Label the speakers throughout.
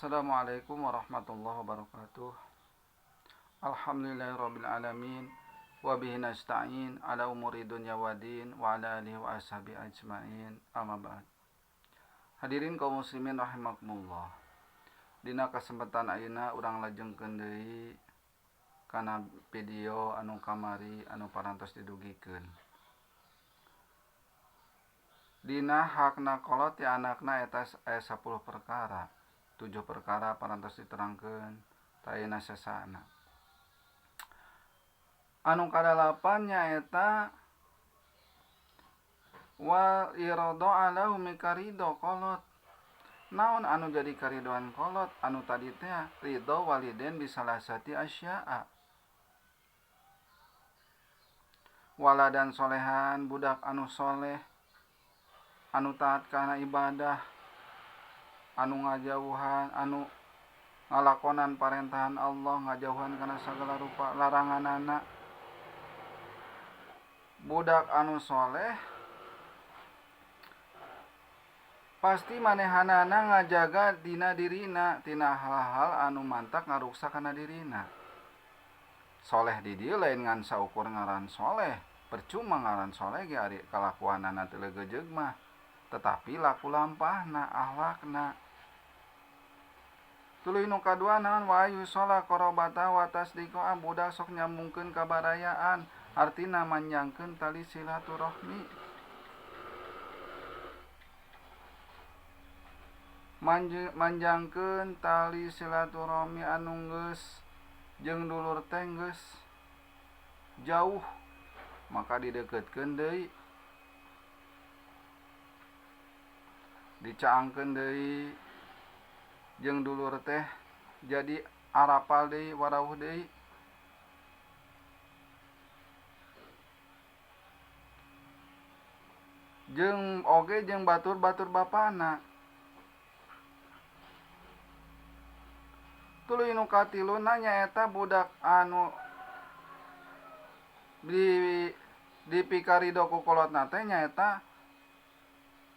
Speaker 1: Assalamualaikum warahmatullahi wabarakatuh. Alhamdulillahirabbil alamin wa bihi nasta'in ala umuri dunya waddin wa ala alihi wa ashabi ajmain. Amma ba'd. Hadirin kaum muslimin rahimakumullah. Dina kesempatan ayeuna urang lajengkeun deui kana video anu kamari anu parantos didugikeun. Dina hakna kolot ti anakna eta aya 10 perkara. 7 perkara parantos diterangkeun tah ayeuna sesana. Anu kadalapan nyaeta wal irada lahu mikarido kolot. Naon anu jadi karidoan kolot anu tadi teh ridho waliden bisalasati asya'a. Waladan solehan budak anu soleh anu taat kana ibadah anu ngajauhan anu ngalakonan parentahan Allah ngajauhan kana sagala rupa laranganana. Budak anu soleh pasti manehanana ngajaga dina dirina tina hal-hal anu mantak ngaruksak kana dirina. Soleh di dieu lain ngan saukur ngaran soleh, percuma ngaran soleh ge ari kalakuanana teu leugejeug mah, tetapi laku lampahna akhlakna. Tuluy nu kadua naon wa yusola qarabata wa tasdiqa budak sok nyambungkeun kabarayaan, artina manjangkeun tali silaturahmi. Manjangkeun tali silaturahmi anu geus jeung dulur teh geus jauh maka dideukeutkeun deui dicaangkeun deui jeung dulur teh jadi arapal deui warauh deui. Jeung oge jeung batur-batur bapana. Tuluy nu katiluna nyaeta budak anu dipikarido ku kolotna teh nyaeta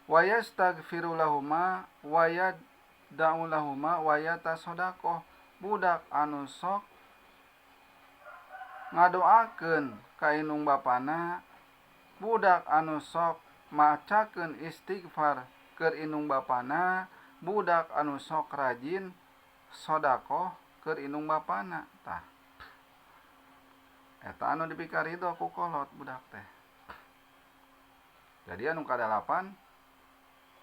Speaker 1: wayastaghfiru lahuma wayad'u lahuma wayatasodaqoh. Budak anu sok ngadoakeun ka indung bapana, budak anu sok macakeun istighfar keur indung bapana, budak anu sok rajin sodakoh keur indung bapana. Tah eta anu dipikarido ku kolot budak teh. Jadi anu kadalapan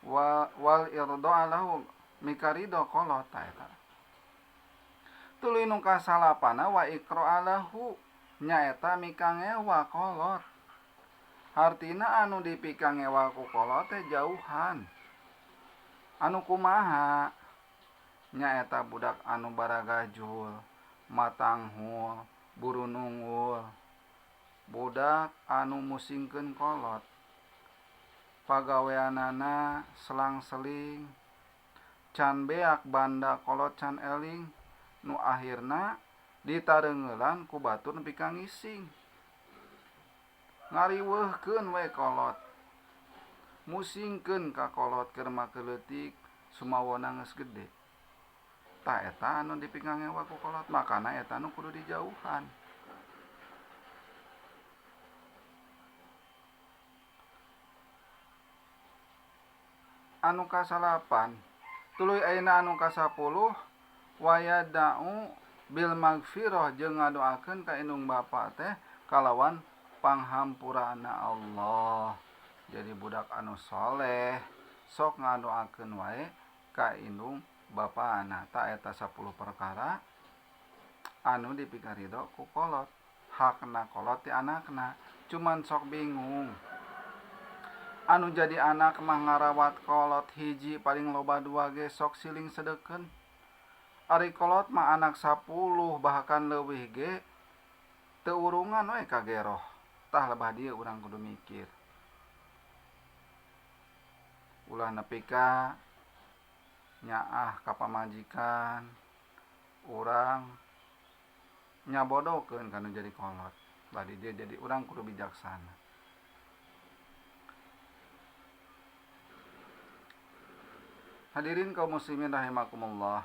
Speaker 1: wal irda lahu mikarido kolot tah eta. Tuluy nu kasalapana wa iqra lahu nyaeta mikangewa kolot. Hartina anu dipikangewa ku kolot teh jauhan. Anu kumaha? Nyaeta budak anu baragajul, matanghul, buru nunggul, budak anu musingkeun kolot, pagaweanana selang-seling, can beak banda kolot can eling, nu akhirna ditareungeulan ku batur nepi ka ngising. Ngariweuhkeun we kolot, musingkeun ka kolot keur makeleutik sumawona geus gede. Tah eta anu dipikangewa ku kolot, makana eta anu kudu dijauhan. Anu kasalapan, tuluy ayeuna anu kasapuluh wayada'u bil magfirah jeung ngadoakeun ka indung bapa teh kalawan panghampurana Allah. Jadi budak anu soleh sok ngadoakeun wae ka indung bapana. Ta eta 10 perkara anu dipikarido ku kolot, hakna kolot ti anakna. Cuman sok bingung anu jadi anak mah ngarawat kolot hiji paling loba dua ge sok siling sedeukeun. Ari kolot mah anak 10 bahkan leuwih ge teu urungan we kageroh. Tah lebah dieu urang kudu mikir. Ulah nepi ka nyaah ka pamajikan urang nyabodokeun kana jadi kolot. Badi dia jadi urang kudu bijaksana. Hadirin kaum muslimin rahimakumullah.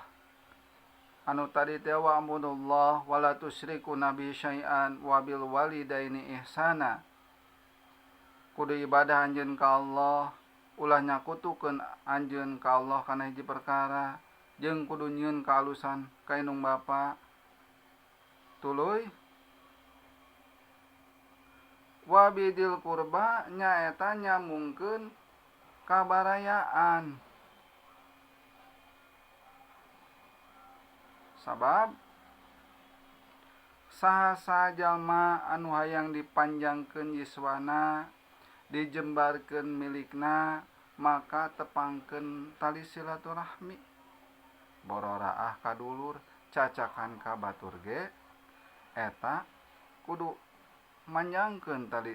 Speaker 1: Anu tadi teh wa'budullah wala tusyriku nabi syai'an wabil walidaini ihsana. Kudu ibadah anjeun ka Allah, ulah nyakutukeun anjeun ka Allah kana hiji perkara, jeung kudu nyieun kaalusan ka indung bapa. Tuluy wabidil kurba nyaeta nyambungkeun kabarayaan. Sabab saha-saha jalma anu hayang dipanjangkeun yuswana, dijembarkeun milikna, maka tepangkeun tali silaturahmi. Bororaah ka dulur, cacakan ka batur ge eta kudu manjangkeun tali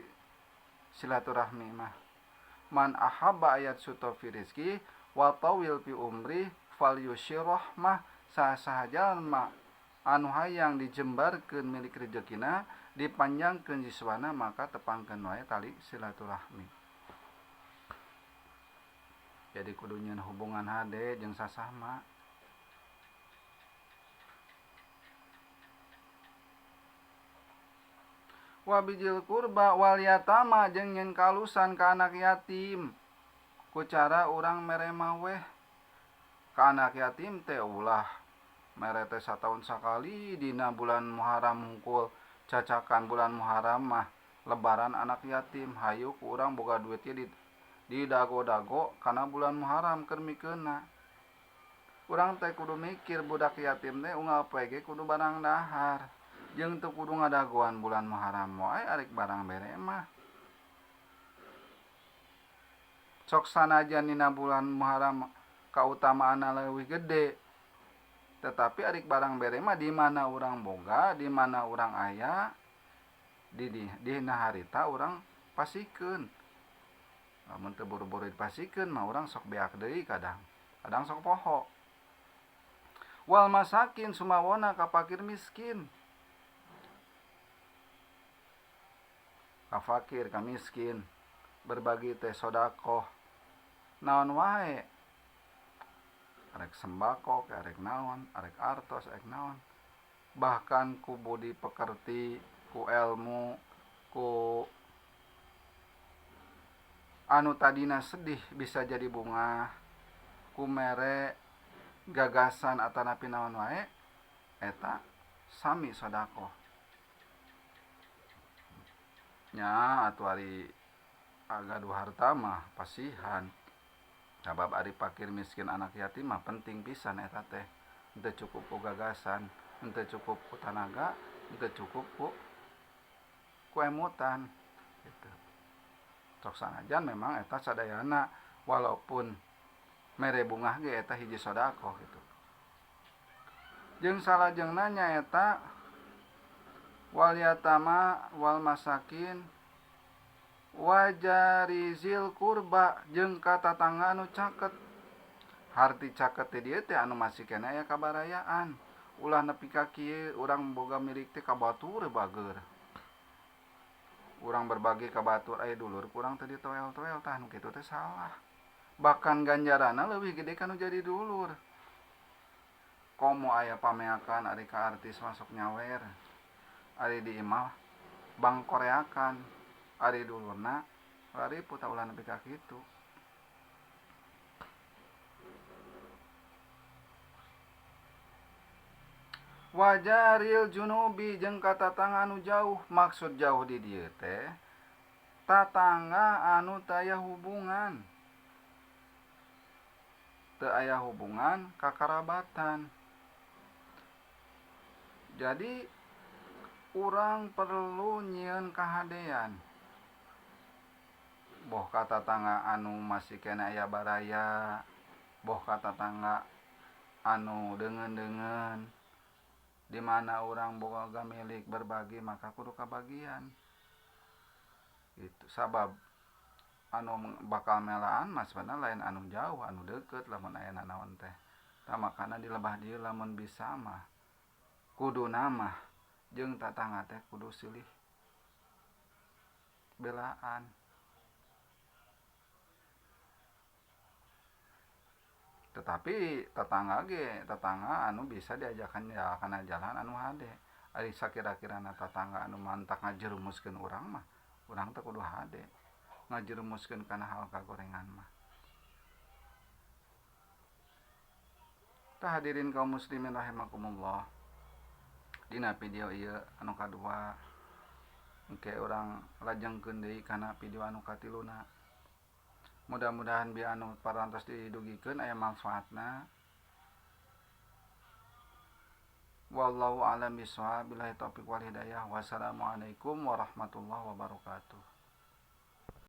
Speaker 1: silaturahmi mah. Man ahabba ayat suto fi rizki wa tawil fi umri falyushirah mah. Saha-saha jalma anu hayang dijembarkeun milik rejekina, dipanjangkeun yuswana, maka tepangkeun wae tali silaturahmi. Jadi kudu nyieun hubungan hade jeung sasama. Wabijil kurba wal yatama jeung nyieun kalusan ka anak yatim. Ku cara urang mere maweh ka anak yatim teh ulah mere teh sataun sakali dina bulan Muharram hungkul. Cacakan bulan Muharram mah lebaran anak yatim, hayu ku urang boga duit ge di dago-dago kana bulan Muharram keur mikeunna. Urang teh kudu mikir budak yatim teh unggal poe ge kudu barang dahar, jeung teu kudu ngadagoan bulan Muharram wae arek barang bere mah. Sok sanajan dina bulan Muharram kautamaanna leuwih gede, tetapi arik barang bere mah di mana urang boga, di mana urang aya, di harita urang pasikeun. Lamun teu buru-buru dipasikeun mah urang sok beak deui kadang. Kadang sok poho. Wal masakin sumawona ka fakir miskin. Ka fakir ka miskin berbagi teh sodakoh. Naon wae? Arek sembako, arek naon, arek artos, arek naon. Bahkan ku budi pekerti, ku ilmu, ku anu tadina sedih bisa jadi bunga, ku mere gagasan atanapi naon wae, eta sami sodakoh. Nya atuh ari agaduh harta mah pasihan. Sabab ari fakir miskin anak yatim mah penting pisan eta teh. Henteu cukup ku gagasan, henteu cukup ku tanaga, henteu cukup ku emutan gitu. Sok sanajan memang eta sadayana walaupun mere bungah ge eta hiji sodakoh gitu. Jeung salajengna nyaeta wal yatama wal masakin wajarizil kurba jeung ka tatangga anu caket. Harti caket teh dieu teh anu masih keneh aya kabarayaan. Ulah nepi ka kieu urang boga milik teh ka batur bager. Urang berbagi ka batur aya dulur kurang teh ditoel-toel tah nu kitu teh salah. Bahkan ganjaranna leuwih gede ka nu jadi dulur. Komo aya pameakan ari ka artis masuk nyawer. Ari di imah bang koreakan. Ari dulurna lari puta ulah nepi ka kitu. Wajaril junubi jeung ka tatangga anu jauh. Maksud jauh di dieu teh tatangga anu teu aya hubungan. Teu aya hubungan kakarabatan. Jadi urang perlu nyieun kahadean. Boh ka tatangga anu masih keneh aya baraya, boh ka tatangga anu deungeun-deungeun, di mana urang boga milik berbagi maka kudu kabagian. Gitu. Sabab anu bakal melaan mah sebenarnya lain anu jauh, anu deukeut lamun aya nanaon teh. Tah makana di lebah dieu lamun bisa mah kuduna mah jeung tatangga teh kudu silih belaan. Tetapi tetangga ge tetangga anu bisa diajakan ya kana jalan anu hade. Ari sakira-kirana tatangga anu mantak ngajerumuskeun urang mah, urang teh kudu hade ngajerumuskeun kana hal kagorengan mah. Tah hadirin kaum muslimin rahimakumullah. Dina video ieu anu kadua engke urang lajengkeun deui kana video anu katiluna. Mudah-mudahan bieu anu parantos didugikeun aya manfaatna. Wallahu a'lam bishawab. Billahi taufiq wal hidayah. Wassalamualaikum warahmatullahi wabarakatuh.